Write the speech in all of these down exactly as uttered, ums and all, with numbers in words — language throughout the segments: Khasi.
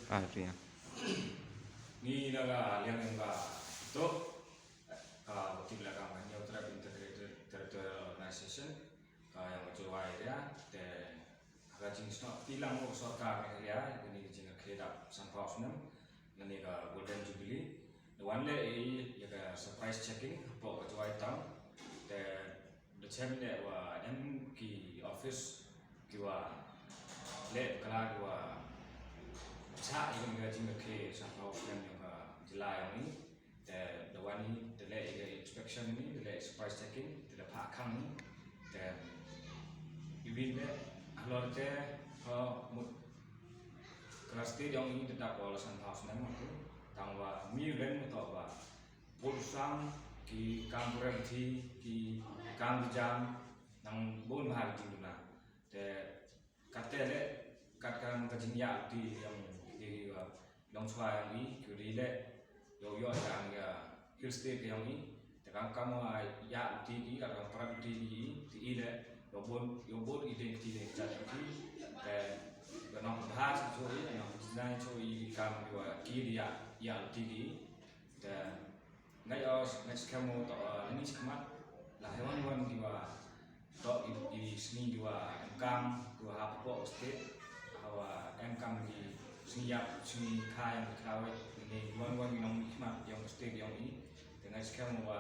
Ah, Priya. Ngi na ka liang jong ka, to, ka, ka tip la ka Hynñiewtrep Integrated Territorial Organization, ka ïa ka Jowai area, te ha ka jingsnoh kti lang u sorkar Meghalaya ïa kane ka jingrakhe dap sanphew snem, lane ka Golden Jubilee. Da wan leh ïa ka surprise checking hapoh ka Jowai town. Te da chem leh wa em ki office kiwa leh bakla kiwa shah ïa ka jingrakhe sanphew snem jong ka jylla jong ngi. Te da wan ngi da leh ïa ka inspection ngi, da leh surprise checking, te da phah khang ngi. Te iwin leh halor te ka mut ka state jong ngi da dap wa la sanphew snem, tangwa mih ren mut ba bun sang ki kam pyrem thi, ki kam jam, nang bun bha ki jingduna. Te katte leh kat ka, ka jingïaid lynti jong ki, ki, uh, longshuwa jong ngi, ki dei leh ïoh ïoh ïa ka hill state ka jong ngi. Te kam kam, uh, ïaid lynti ki, kat kam pyrem lynti ki, te i leh ïoh bun, ïoh bun i dei ki, dei ki jait ki. Te ka nongbha shuh i, ka nongjngai shuh i, ki kam kiwa ki dei ïaid, ïaid lynti ki. Te nga ïoh, nga skhem mo to, uh, lani shakhmat la hei wan wan kiwa to i, i sngi kiwa em kam kiwa hapoh state, hawa em kam ki sngi ïap, sngi kha jong ki khlawait, ne wan wan ki nongmihkhmat jong state jong i. Te nga skhem mo wa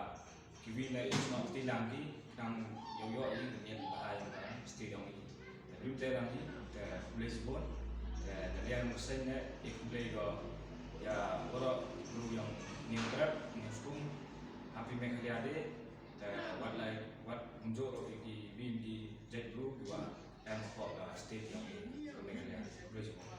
kiwei na i snoh kti lang ki, nang ïoh ïoh i ka miat bha jong ka state jong i. Te rim te lang i, te khublei shibun, te da liang ka seng ne i khublei ko ïa waroh i bru jong Hynñiewtrep, Hynñiewskum, Happy Meghalaya Day. Te wat lai, wat kumjuh ruh ïa ki win ki jait bru kiwa em hapoh ka state jong i ka Meghalaya. Khublei shibun.